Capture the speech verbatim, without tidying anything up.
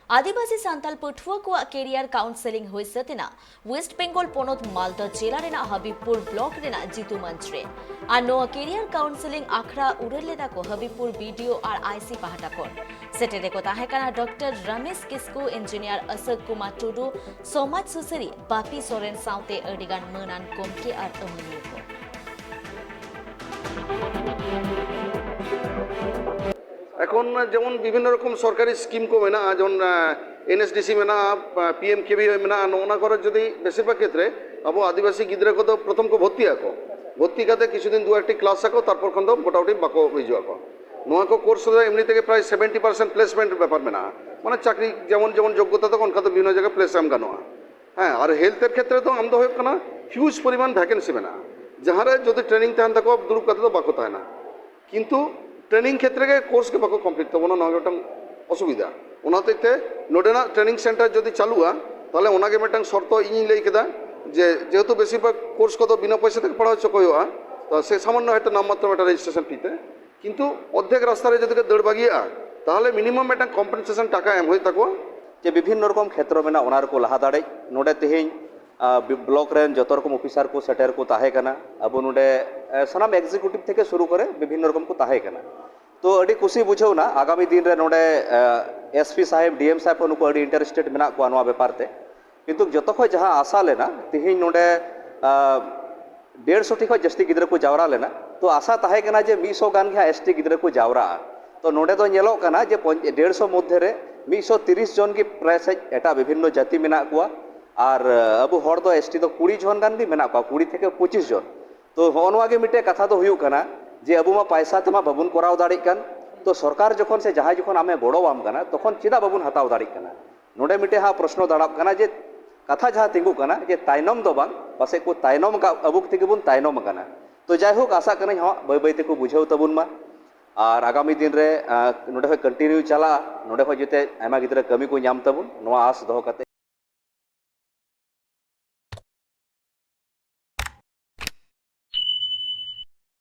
ᱟᱹᱫᱤᱵᱟᱹᱥᱤ ᱥᱟᱱᱛᱟᱲ ᱯᱟᱹᱴᱷᱩᱣᱟᱹ ᱠᱚᱣᱟᱜ career counselling ᱦᱩᱭ ᱥᱟᱹᱛ ᱮᱱᱟ ᱳᱭᱮᱥᱴ ᱵᱮᱝᱜᱚᱞ ᱯᱚᱱᱚᱛ ᱢᱟᱞᱫᱟ ᱡᱮᱞᱟ ᱨᱮᱱᱟᱜ ᱦᱟᱵᱤᱵᱯᱩᱨ ᱵᱞᱚᱠ ᱨᱮᱱᱟᱜ ᱡᱤᱛᱩ ᱢᱚᱧᱪ ᱨᱮ᱾ ᱟᱨ ᱱᱚᱣᱟ ᱠᱮᱨᱤᱭᱟᱨ ᱠᱟᱣᱩᱱᱥᱮᱞᱤᱝ ᱟᱠᱷᱲᱟ ᱩᱰᱟᱹᱨ ᱞᱮᱫᱟ ᱠᱚ ᱦᱟᱵᱤᱵᱯᱩᱨ ᱵᱤᱰᱤᱳ ᱟᱨ ᱟᱭᱥᱤ ᱯᱟᱦᱴᱟ ᱠᱷᱚᱱ᱾ ᱥᱮᱴᱮᱨ ᱨᱮᱠᱚ ᱛᱟᱦᱮᱸ ᱠᱟᱱᱟ ᱰᱚᱠᱴᱚᱨ ᱨᱟᱢᱮᱥ ᱠᱤᱥᱠᱩ, ᱤᱧᱡᱤᱱᱤᱭᱟᱨ ᱚᱥᱳᱠ ᱠᱩᱢᱟᱨ ᱴᱩᱰᱩ, ᱥᱚᱢᱟᱡᱽ ᱥᱩᱥᱟᱹᱨᱤ ᱵᱟᱯᱤ ᱥᱚᱨᱮᱱ ᱥᱟᱶᱛᱮ ᱟᱹᱰᱤ ᱜᱟᱱ ᱢᱟᱹᱱᱟᱱ ᱜᱚᱢᱠᱮ ᱟᱨ ᱟᱹᱢᱟᱹᱞᱤᱭᱟᱹ ᱠᱚ᱾ ᱮᱠᱷᱚᱱ ᱡᱮᱢᱚᱱ ᱵᱤᱵᱷᱤᱱᱱᱚ ᱨᱚᱠᱚᱢ ᱥᱚᱨᱠᱟᱨᱤ ᱥᱠᱤᱢ ᱠᱚ ᱢᱮᱱᱟᱜᱼᱟ, ᱡᱮᱢᱚᱱ ᱮᱱ ᱮᱥ ᱰᱤ ᱥᱤ ᱢᱮᱱᱟᱜᱼᱟ, ᱯᱤ ᱮᱢ ᱠᱮ ᱵᱷᱤ ᱣᱟᱭ ᱢᱮᱱᱟᱜᱼᱟ, ᱱᱚᱜᱼᱚ ᱱᱟ ᱠᱚᱨᱮ ᱡᱩᱫᱤ ᱵᱮᱥᱤᱨ ᱵᱷᱟᱜᱽ ᱠᱷᱮᱛᱨᱮ ᱟᱵᱚ ᱟᱹᱫᱤᱵᱟᱹᱥᱤ ᱜᱤᱫᱽᱨᱟᱹ ᱠᱚᱫᱚ ᱯᱨᱚᱛᱷᱚᱢ ᱠᱚ ᱵᱷᱚᱨᱛᱤᱜ ᱟᱠᱚ, ᱵᱷᱚᱨᱛᱤ ᱠᱟᱛᱮ ᱠᱤᱪᱷᱩ ᱫᱤᱱ ᱫᱩ ᱮᱠᱴᱤ ᱠᱞᱟᱥ ᱟᱠᱚ, ᱛᱟᱨᱯᱚᱨ ᱠᱷᱚᱱ ᱫᱚ ᱢᱚᱴᱟᱢᱩᱴᱤ ᱵᱟᱠᱚ ᱦᱤᱡᱩᱜ ᱟᱠᱚ᱾ ᱱᱚᱣᱟ ᱠᱚ ᱠᱳᱨᱥ ᱨᱮ ᱮᱢᱱᱤ ᱛᱮᱜᱮ ᱯᱨᱟᱭ ᱥᱮᱵᱷᱮᱱᱴᱤ ᱯᱟᱨᱥᱮᱱᱴ ᱯᱞᱮᱥᱢᱮᱱᱴ ᱵᱮᱯᱟᱨ ᱢᱮᱱᱟᱜᱼᱟ, ᱢᱟᱱᱮ ᱪᱟᱹᱠᱨᱤ ᱡᱮᱢᱚᱱ ᱡᱮᱢᱚᱱ ᱡᱳᱜᱽᱜᱚᱛᱟ ᱛᱟᱠᱚ ᱚᱱᱠᱟ ᱫᱚ ᱵᱤᱵᱷᱤᱱᱱᱚ ᱡᱟᱭᱜᱟ ᱯᱞᱮᱥ ᱮᱢ ᱜᱟᱱᱚᱜᱼᱟ᱾ ᱦᱮᱸ, ᱟᱨ ᱦᱮᱞᱛᱷ ᱮᱨ ᱠᱷᱮᱛᱨᱮ ᱫᱚ ᱟᱢ ᱫᱚ ᱦᱩᱭᱩᱜ ᱠᱟᱱᱟ ᱦᱤᱭᱩᱡᱽ ᱯᱚᱨᱤᱢᱟᱱ ᱵᱷᱮᱠᱮᱱᱥᱤ ᱢᱮᱱᱟᱜᱼᱟ, ᱡᱟᱦᱟᱸ ᱨᱮ ᱡᱩᱫᱤ ᱴᱨᱮᱱᱤᱝ ᱛᱟᱦᱮᱱ ᱛᱟᱠᱚᱣᱟ ᱫᱩᱲᱩᱵ ᱠᱟᱛᱮ ᱫᱚ ᱵᱟᱠᱚ ᱛᱟᱦᱮᱱᱟ, ᱠᱤᱱᱛᱩ ᱴᱨᱮᱱᱤᱝ ᱠᱷᱮᱛᱨᱮ ᱜᱮ ᱠᱳᱨᱥ ᱜᱮ ᱵᱟᱠᱚ ᱠᱚᱢᱯᱞᱤᱴ ᱛᱟᱵᱚᱱᱟ, ᱱᱚᱣᱟ ᱜᱮ ᱢᱤᱫᱴᱟᱝ ᱚᱥᱩᱵᱤᱫᱷᱟ᱾ ᱚᱱᱟ ᱦᱚᱛᱮᱡ ᱛᱮ ᱱᱚᱰᱮᱱᱟᱜ ᱴᱨᱮᱱᱤᱝ ᱥᱮᱱᱴᱟᱨ ᱡᱩᱫᱤ ᱪᱟᱹᱞᱩᱜᱼᱟ, ᱛᱟᱦᱚᱞᱮ ᱚᱱᱟᱜᱮ ᱢᱤᱫᱴᱟᱝ ᱥᱚᱨᱛᱚ ᱤᱧᱤᱧ ᱞᱟᱹᱭ ᱠᱮᱫᱟ, ᱡᱮ ᱡᱮᱦᱮᱛᱩ ᱵᱮᱥᱤᱨ ᱵᱷᱟᱜᱽ ᱠᱳᱨᱥ ᱠᱚᱫᱚ ᱵᱤᱱᱟᱹ ᱯᱚᱭᱥᱟ ᱛᱮᱜᱮ ᱯᱟᱲᱦᱟᱣ ᱦᱚᱪᱚ ᱠᱚ ᱦᱩᱭᱩᱜᱼᱟ, ᱛᱚ ᱥᱮ ᱥᱟᱢᱟᱱᱱᱚ ᱦᱚᱭᱛᱳ ᱱᱟᱢᱢᱟᱛᱨᱚ ᱢᱤᱫᱴᱟᱝ ᱨᱮᱡᱤᱥᱴᱨᱮᱥᱚᱱ ᱯᱷᱤ ᱛᱮ, ᱠᱤᱱᱛᱩ ᱚᱨᱫᱷᱮᱠ ᱨᱟᱥᱛᱟ ᱨᱮ ᱡᱩᱫᱤ ᱠᱚ ᱫᱟᱹᱲ ᱵᱟᱹᱜᱤᱭᱟᱜᱼᱟ, ᱛᱟᱦᱚᱞᱮ ᱢᱤᱱᱤᱢᱟᱢ ᱢᱤᱫᱴᱟᱝ ᱠᱚᱢᱯᱮᱱᱥᱮᱥᱚᱱ ᱴᱟᱠᱟ ᱮᱢ ᱦᱩᱭᱩᱜ ᱛᱟᱠᱚᱣᱟ᱾ ᱡᱮ ᱵᱤᱵᱷᱤᱱᱱᱚ ᱨᱚᱠᱚᱢ ᱠᱷᱮᱛᱨᱚ ᱢᱮᱱᱟᱜᱼᱟ, ᱚᱱᱟ ᱨᱮᱠᱚ ᱞᱟᱦᱟ ᱫᱟᱲᱮᱜ᱾ ᱱᱚᱰᱮ ᱛᱮᱦᱮᱧ ᱟᱸ, ᱵᱤ-, ᱵᱞᱚᱠ ᱨᱮᱱ ᱡᱚᱛᱚ ᱨᱚᱠᱚᱢ ᱚᱯᱷᱤᱥᱟᱨ ᱠᱚ ᱥᱮᱴᱮᱨ ᱠᱚ ᱛᱟᱦᱮᱸ ᱠᱟᱱᱟ᱾ ᱟᱵᱚ ᱱᱚᱰᱮ, ᱮ, ᱥᱟᱱᱟᱢ ᱮᱠᱡᱤᱠᱤᱭᱩᱴᱤᱵᱷ ᱛᱷᱮᱠᱮ ᱥᱩᱨᱩ ᱠᱚᱨᱮ ᱵᱤᱵᱷᱤᱱᱱᱚ ᱨᱚᱠᱚᱢ ᱠᱚ ᱛᱟᱦᱮᱸ ᱠᱟᱱᱟ᱾ ᱛᱚ ᱟᱹᱰᱤ ᱠᱩᱥᱤ ᱵᱩᱡᱷᱟᱹᱣ ᱮᱱᱟ, ᱟᱜᱟᱢᱤ ᱫᱤᱱ ᱨᱮ ᱱᱚᱰᱮ, ᱮ, ᱮᱥ ᱯᱤ ᱥᱟᱦᱮᱵᱽ, ᱰᱤ ᱮᱢ ᱥᱟᱦᱮᱵᱽ ᱦᱚᱸ ᱱᱩᱠᱩ ᱟᱹᱰᱤ ᱤᱱᱴᱟᱨᱮᱥᱴᱮᱰ ᱢᱮᱱᱟᱜ ᱠᱚᱣᱟ ᱱᱚᱣᱟ ᱵᱮᱯᱟᱨ ᱛᱮ᱾ ᱠᱤᱱᱛᱩ ᱡᱚᱛᱚ ᱠᱷᱚᱱ ᱡᱟᱦᱟᱸ ᱟᱥᱟ ᱞᱮᱱᱟ, ᱛᱮᱦᱮᱧ ᱱᱚᱰᱮ, ᱟ, ᱰᱮᱲᱥᱚ ᱴᱤ ᱠᱷᱚᱱ ᱡᱟᱹᱥᱛᱤ ᱜᱤᱫᱽᱨᱟᱹ ᱠᱚ ᱡᱟᱣᱨᱟ ᱞᱮᱱᱟ᱾ ᱛᱚ ᱟᱥᱟ ᱛᱟᱦᱮᱸ ᱠᱟᱱᱟ ᱡᱮ ᱢᱤᱫ ᱥᱚ ᱜᱟᱱ ᱜᱮ ᱦᱟᱸᱜ ᱮᱥ ᱴᱤ ᱜᱤᱫᱽᱨᱟᱹ ᱠᱚ ᱡᱟᱣᱨᱟᱜᱼᱟ᱾ ᱛᱚ ᱱᱚᱰᱮ ᱫᱚ ᱧᱮᱞᱚᱜ ᱠᱟᱱᱟ ᱡᱮ ᱯᱚᱧ-, ᱰᱮᱲᱥᱚ ᱢᱚᱫᱽᱫᱷᱮ ᱨᱮ ᱢᱤᱫ ᱥᱚ ᱛᱤᱨᱤᱥ ᱡᱚᱱ ᱜᱮ ᱯᱨᱟᱭ ᱥᱮᱡ ᱮᱴᱟᱜ ᱵᱤᱵᱷᱤᱱᱱᱚ ᱡᱟᱹᱛᱤ ᱢᱮᱱᱟᱜ ᱠᱚᱣᱟ᱾ ᱟᱨ, ᱟᱹᱵᱩ ᱦᱚᱲ ᱫᱚ ᱮᱥ ᱴᱤ ᱫᱚ ᱠᱩᱲᱤ ᱡᱚᱱ ᱜᱟᱱ ᱜᱮ ᱢᱮᱱᱟᱜ ᱠᱚᱣᱟ, ᱠᱩᱲᱤ ᱛᱷᱮᱠᱮ ᱯᱚᱸᱪᱤᱥ ᱡᱚᱱ᱾ ᱛᱚ ᱦᱚᱸᱜᱼᱚ ᱱᱚᱣᱟ ᱜᱮ ᱢᱤᱫᱴᱮᱡ ᱠᱟᱛᱷᱟ ᱫᱚ ᱦᱩᱭᱩᱜ ᱠᱟᱱᱟ ᱡᱮ ᱟᱹᱵᱩ ᱢᱟ ᱯᱟᱭᱥᱟ ᱛᱮᱢᱟ ᱵᱟᱵᱚᱱ ᱠᱚᱨᱟᱣ ᱫᱟᱲᱮᱜ ᱠᱟᱱ, ᱛᱚ ᱥᱚᱨᱠᱟᱨ ᱡᱚᱠᱷᱚᱱ ᱥᱮ ᱡᱟᱦᱟᱸᱭ ᱡᱚᱠᱷᱚᱱ ᱟᱢᱮ ᱜᱚᱲᱚᱣᱟᱢ ᱠᱟᱱᱟ, ᱛᱚᱠᱷᱚᱱ ᱪᱮᱫᱟᱜ ᱵᱟᱵᱚᱱ ᱦᱟᱛᱟᱣ ᱫᱟᱲᱮᱜ ᱠᱟᱱᱟ? ᱱᱚᱰᱮ ᱢᱤᱫᱴᱮᱡ ᱦᱟᱸᱜ ᱯᱨᱚᱥᱱᱚ ᱫᱟᱲᱟᱵ ᱠᱟᱱᱟ ᱡᱮ ᱠᱟᱛᱷᱟ ᱡᱟᱦᱟᱸ ᱛᱤᱸᱜᱩᱜ ᱠᱟᱱᱟ ᱡᱮ ᱛᱟᱭᱱᱚᱢ ᱫᱚ ᱵᱟᱝ, ᱯᱟᱥᱮᱡ ᱠᱚ ᱛᱟᱭᱱᱚᱢ ᱟᱠᱟᱫ, ᱟᱹᱵᱩ ᱛᱮᱜᱮ ᱵᱚᱱ ᱛᱟᱭᱱᱚᱢ ᱟᱠᱟᱱᱟ᱾ ᱛᱚ ᱡᱟᱭᱦᱳᱠ, ᱟᱥᱟᱜ ᱠᱟᱹᱱᱟᱹᱧ ᱦᱟᱸᱜ ᱵᱟᱹᱭ ᱵᱟᱹᱭ ᱛᱮᱠᱚ ᱵᱩᱡᱷᱟᱹᱣ ᱛᱟᱵᱚᱱ ᱢᱟ᱾ ᱟᱨ ᱟᱜᱟᱢᱤ ᱫᱤᱱ ᱨᱮ, ᱟᱸ, ᱱᱚᱰᱮ ᱠᱷᱚᱡ ᱠᱚᱱᱴᱤᱱᱤᱭᱩ ᱪᱟᱞᱟᱜᱼᱟ, ᱱᱚᱰᱮ ᱠᱷᱚᱡ ᱡᱟᱛᱮ ᱟᱭᱢᱟ ᱜᱤᱫᱽᱨᱟᱹ ᱠᱟᱹᱢᱤ ᱠᱚ ᱧᱟᱢ ᱛᱟᱵᱚᱱ, ᱱᱚᱣᱟ ᱟᱸᱥ ᱫᱚᱦᱚ ᱠᱟᱛᱮ